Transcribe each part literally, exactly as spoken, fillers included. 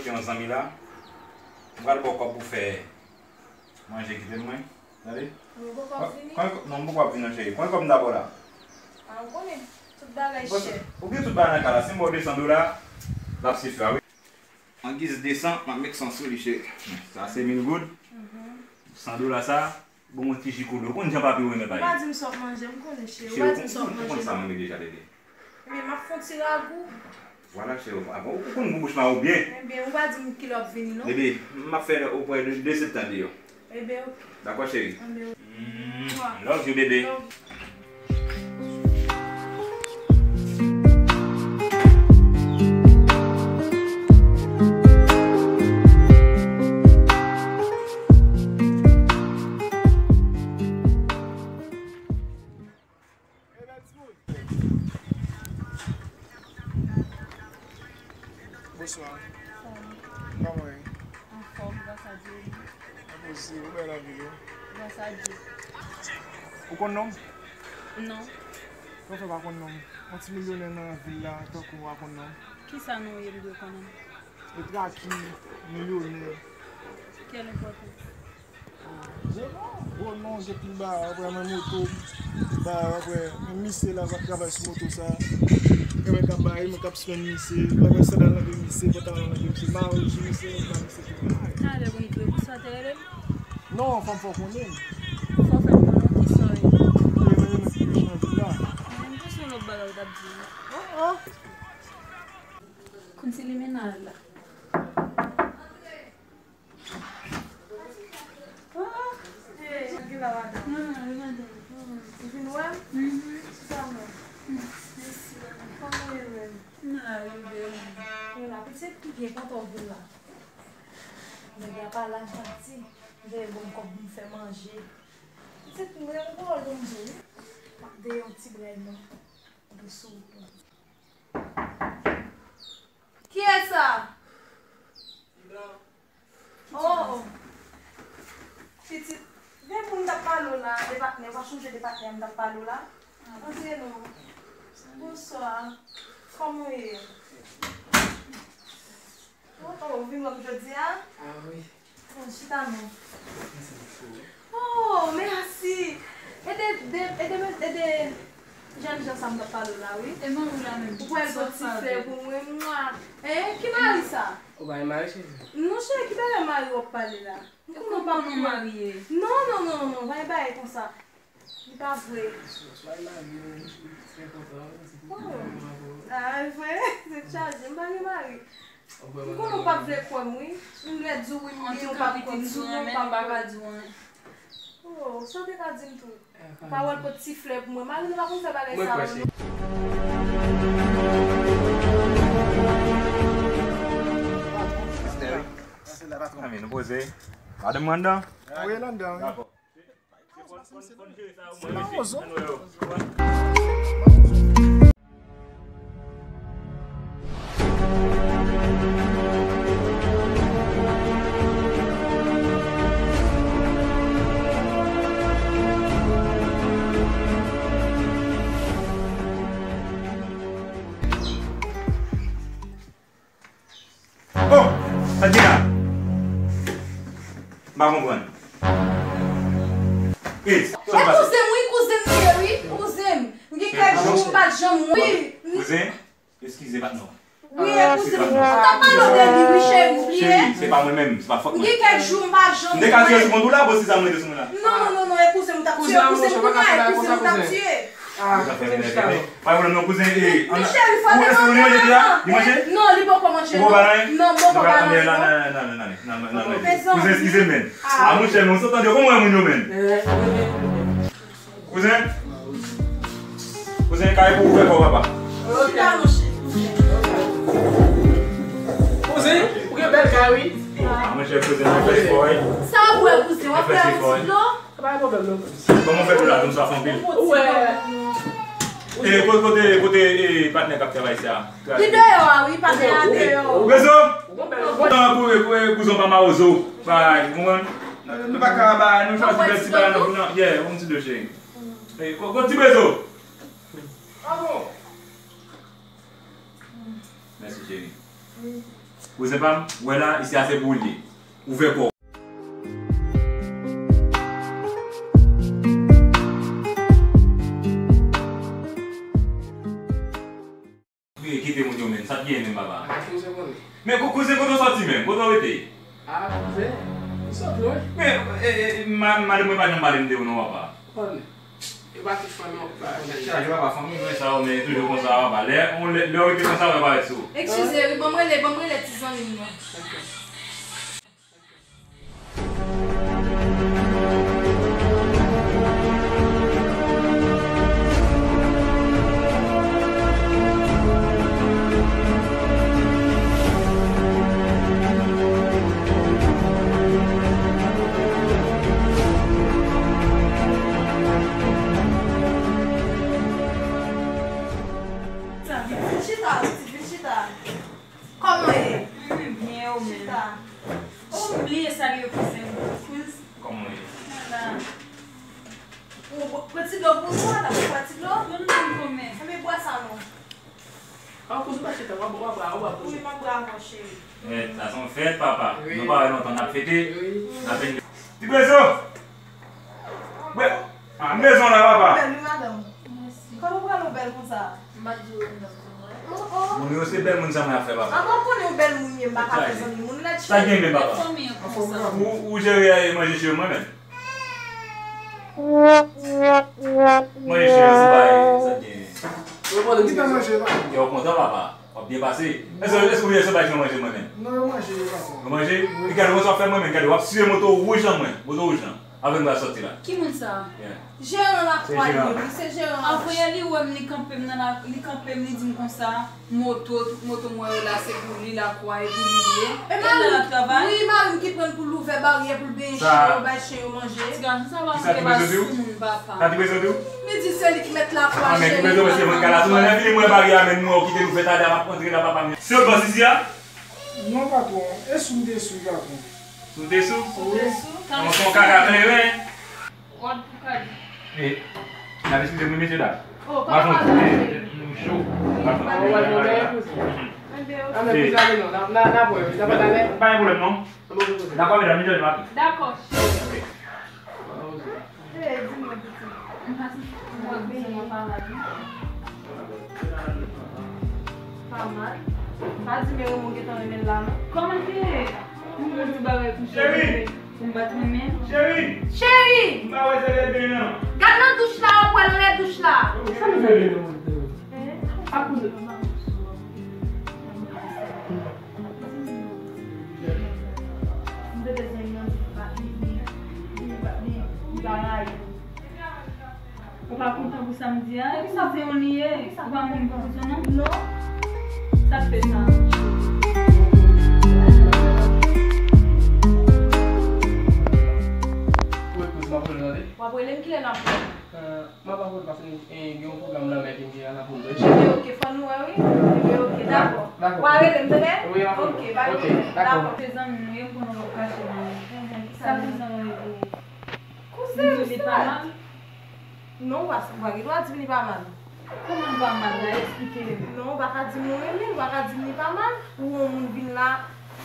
Yon zanmi la, m pral ba w kòb pou fè manje, kite m mwen. Tande? Mwen poko ap vini. Kòb, non, m poko ap vini non, cheri. Konbyen kòb m ta ba w la? A, ou konnen, tout bagay chè. Ou gen tout bagay nan kay la. Si m ba w de san dola, l ap sifi a, wi. An giz de san, m ap met san sou li, cheri. Sa se mil goud. San dola sa, bon, yon ti ji koulè. Ou konn jan papi yo renmen bay. Ou pa di m sa w ap manje, m konnen, cheri. Ou pa di m sa w ap manje, non. Ou konn sa m renmen deja, bebe. Ebyen, m ap fè yon ti ragou. Vwala, cheri. Ou konn gou bouch mari w byen. Ebyen, ou pa di m kilè w ap vini, non. Bebe, m ap fè opre de, de septan deyò. Ebyen, oke. Dakò, cheri. Ebyen, oke. Mm, love you, bebe. Love you. Bonswa. Kòman w ye? Anfòm, gras a Dye. Mwen poze, ou bèl anpil wi. Gras a Dye. Ou konn non m? Non. Kòman w fè pa konn non m? Yon ti milyonè nan vil la, tankou w pa konn non m. Kisa non w ye m dwe konnen? Etraki, milyonè. Quelle importance? Gwo non, gwo non, gen pil bagay, apre mwen moto, bagay, apre, men misye la k ap travay sou moto sa, mwen k ap bay, mwen k ap swen misye, apre sandal nan pye misye, pantalon nan pye misye, mayo ji misye, mwen ba misye tout bagay. Talè pou m jwe, pou sa w te rele m? Non, fò m fè w konnen m. Fò w fè m konnen w kisa w ye. Mwen renmen ti mechan nan vil la. Mwen, m te sou yon lòt bagay w t ap di. Oh, oh. Konn se limena la. Ah, hey, gade la, madanm. Ah, wi, madanm. Hmm, ou vin wè m? Mhm. Chita non. Mèsi, madanm. Kòman w ye menm? M la, wi, bèl. Ou la, pitit, ki byen kontan w vin la. Nèg la pa la, m pati. M te bon kòb pou m fè manje. Pitit, m renmen pawòl bondye, wi. M ap deye yon ti bray non. Dous ou. Kiyès sa? Oh, oh. Pitit, de moun t ap pale w la, de patnè, w pa chonje de patnè m t ap pale w la? Antre non. Bonswa. Kòman w ye? Oh, oh, ou vin wè m jodi a? Ah wi. Bon, chita non. Mèsi bokou. Oh, mèsi. E de, de, e de, e de jèn jan sa m t ap pale w la, wi. E mari w la menm. Ou pral pot ti flè pou mwen, mwa. Eh, ki mari sa? Ou pa gen mari, cheri? Non, cheri, ki bagay mari w ap pale la? M konnen w pa pou mari. Non, non, non, non, pa gen bagay konsa. Li pa vre. Ou pa gen mari, non, se enpòtan, wi, se pou mwen avè w. Ah, vre? Tèt chaje, m pa gen mari. M konnen w p ap vle kwè m, wi. M lè di w wi m byen, ou p ap kwè m, di w non, ou p ap kwè m. Oh, sa w te ka di m tou. Pawòl pot ti flè pou mwen. Mari nou pa konn fè bagay sa yo, non. Mezanmi, nou poze. Madanm mwen anndan? Wi, l anndan, wi. Dakò. Se pa Ozo? Oh! Sa k gen la? M pa konprann. Eh, sa k pase? E kouzen m, wi, kouzen m li ye, wi, kouzen m. M gen kèk jou m pa t janm wè. Kouzen, eskize patnè w. Wi, e kouzen m. Ou t ap pale w de li, wi, cheri, ou bliye? Cheri, se pa mwen menm, se pa fòt mwen. M gen kèk jou m pa janm wè. M te ka tiye sou kont ou la, bon, si sa m rete sou mwen la. Non, non, non, non, e kouzen m ou t ap tiye, kouzen m kounye a, e kouzen m ou t ap tiye. Ah, pa gen pwoblèm non, kouzen, eh, men cheri, fò te manje, li manje? Non, li poko manje, non. Ou poko ba l anyen? Non, m poko ba l anyen, non. Kouzen, eskize m, men. Ah, monchè, men, ou sot tande, kòman w wè moun yo, men? Kouzen? Kouzen, kay pou ou fè kò, papa. Chita, monchè. Kouzen, ou gen bèl kay, wi. Ah, monchè, kouzen, fè efò, wi. Sa w ap wè, kouzen, w ap fè yon ti dlo? Pa gen pwoblèm non. Kòman w fè pou la, nou sa fè anpil? Ou wè. E kote, kote, kote, e, patnè k ap travay sa? Li deyò a, wi, patnè a deyò. Rezo! Tan pou, pou, pou kouzen pa mawozo. Bay, ou konprann? Nou pa ka ba, nou chwazi bèl ti bagay nan pou nou. Yeah, yon ti dlo, cheri. E, ko, ko ti bezo. Mèsi, cheri. Kouzen pa m, ou wè la, isi a se pou w li ye. Ouvè kò w. Wi, kite moun yo menm, sa t gen menm papa. A, kouzen konnen. Men kou-, kouzen kote w sòti menm, kote w rete? A, kouzen, m sot lwen. Men, e, e, ma-, madanm mwen pa janm pale m de ou non papa. Konnen. Yo pa tout fanmi w pa konnen. Chaje papa, fanmi mwen sa yo, men toujou konsa papa. Lè, on, lè, lè w rete konsa, yo parèt sou ou. Eskize, wi, ban m rele, ban m rele ti zanmi m nan. Ok. Sa, vin chita, vin chita. Kòman w ye? Mwen byen, ou menm? Chita. Oh, m bliye salye kouzen m. Kouzen. Kòman w ye? Ala. Ou pran ti dlo pou nou, ala, ou pran ti dlo? Non, non, non, kòman? Enben, bwè sa non. Ah, kouzen pa chita, w ap, w ap, w ap, w ap. Wi, m ap bwè avè w, cheri. Eh, sa se yon fèt, papa. Wi. Nou pa wè lontan, n ap fete. Wi. N ap vin. Ti Prezo! Bwè, ah, m bezwen w la, papa. Bèl, wi, madanm. Mèsi. Kòman w pral ou bèl konsa? M pa t di w m t ap di w, wi. Oh, oh. Moun yo se bèl moun sa mwen ap fè, papa. Ah, mwen konnen w bèl moun ye, m pa ka fè zanmi moun lèd, cheri. Sa gen menm, papa? Fanmi an konsa. Ou, ou jere manje cheri mwen menm. Manje cheri, se pa sa gen. Yo konnen ki tan manje, papa. Yo kontan, papa. W ap byen pase. Èske, èske w vle se bay manje mwen menm? Non, yo manje, yo pase. Yo manje? Wi. Gade, wè sa w ap fè mwen menm. Gade, w ap siye moto wouj lan mwen. Moto wouj lan. Avè m pral sòti la. Ki moun sa? Yeah. Jeran lakwa li ye, wi, se jeran. Anvan yè li wè m, li kanpe m nan la, li kanpe m, li di m konsa, moto, tout moto m wè yo la, se pou li lakwa, e pou li li ye. E nan l ap travay. Wi, mari m ki pran l pou l ouvè baryè, pou l benyen chen yo, bay chen yo manje. Ti gason sa pa manke pa sou moun, papa. Sa Ti Prezo di w? Li di se li ki mèt lakwa, cheri. Ah, men Ti Prezo, mesye, mwen ka la tou, mwen vini, mwen baryè a, men mwen, ou kite l ouvè talè a, m ap antre la, papa m. Se w bòs isi a? Non, patwon. E sou m te sou, patwon. Sou te sou? Wi. An, se yon kaka kleren. Kòd pou kòd. E, n ap eskize m, wi, mesye dam. Oh, papa, papa. Nou cho. Papa, papa. Ann kouzen ale non. N a, n a, n a wè, wi. N a pa talè. Pa gen pwoblèm, non. Dakò, medam, enjoy nou api. Dakò. Ok. Hey, di mwen, pitit. Mwen pa santi mwen pa mal, non. Pa mal? Pa di men Raymond gentan renmen l la, non. Kòman se? Mwen di bagay pou cheri. Pou m pa t renmen. Cheri! Cheri! M pa wè se lè ben nan. Gad nan douch la, w ap wè l anlè douch la. Sa nou fè lè nan mwen? Eh? Pa koze. M te bezwen yon ti pa li, li, li, li, li pa rayi. Ou pa kontan pou sa m di a? Epi sa se yon li ye? Ou pa moun pou kouzen non? Non. Sa k fè sa? Ou ret pou sa, w ap rele tande? W ap rele m kilè n ap rele? Euh, m ap apèl paske, eh, gen yon pwogram lanmè ke m gen a la pou m jwe. Ebyen, oke, fò nou wè, wi. Ebyen, oke, dakò. Dakò. W a rele m, tande? Wi, m ap rele. Oke, pa gen pwoblèm. Dakò. Se zanmi m, wi, m konnen w p ap kache nan. Enhen, ki sa l ye? Sa kouzan mwen ye. Kouzen m, li pa mal? Non, w pa, w pa gen dwa di m li pa mal. Kòman l pa mal la? Eksplike m. Non, w pa ka di m ou renmen l, w pa ka di m li pa mal. Ou wè yon moun vin la,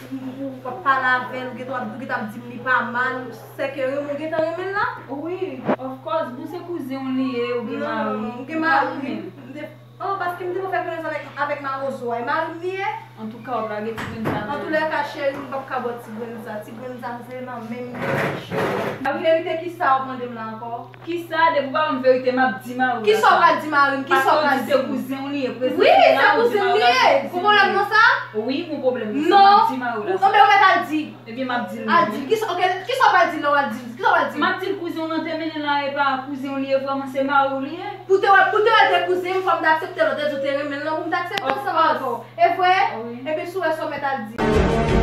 ou, ou, ou p ap pale avè l, ou gentan, ou gentan ap di m li pa mal, sèke Raymond gentan renmen l la? Wi, of course, bon, se kouzen w li ye, ou gen mari. Non, ou gen mari, wi. M te, oh, paske m te fè konesans avèk, avèk mawozo a, e mari m li ye? Antouka, w ap lage ti grenn sa nan men m. Antoulèka, cheri, m p ap ka ba w ti grenn sa. Ti grenn sa, se nan men m li ye, cheri. Verite kisa w ap mande m la ankò? Kisa, depi w pa ban m verite, m ap di mari w la sa. Kisa w pral di mari m? Kisa w pral di? Paske w di se kouzen w li ye, prezan la, w di mari w la se kouzen l li ye. Gon pwoblèm nan sa? Wi, gon pwoblèm nan sa, m ap di mari w la sa. Non, men ou mèt al di. Ebyen, m ap di l mwen menm. Al di. Kisa, ok, kisa w pral di lè w al di l? Kisa w pral di l? M ap di l kouzen w lan te mennen la, e pa kouzen w li ye vrèman, se mari w li ye. Pou te wè, pou te wè l te kouzen m, fò m te aksepte lè w te di w te renmen l lan, pou m te aksepte ansanm avè w. E vre? Wi. Ebyen, si w wè sa w mèt al di.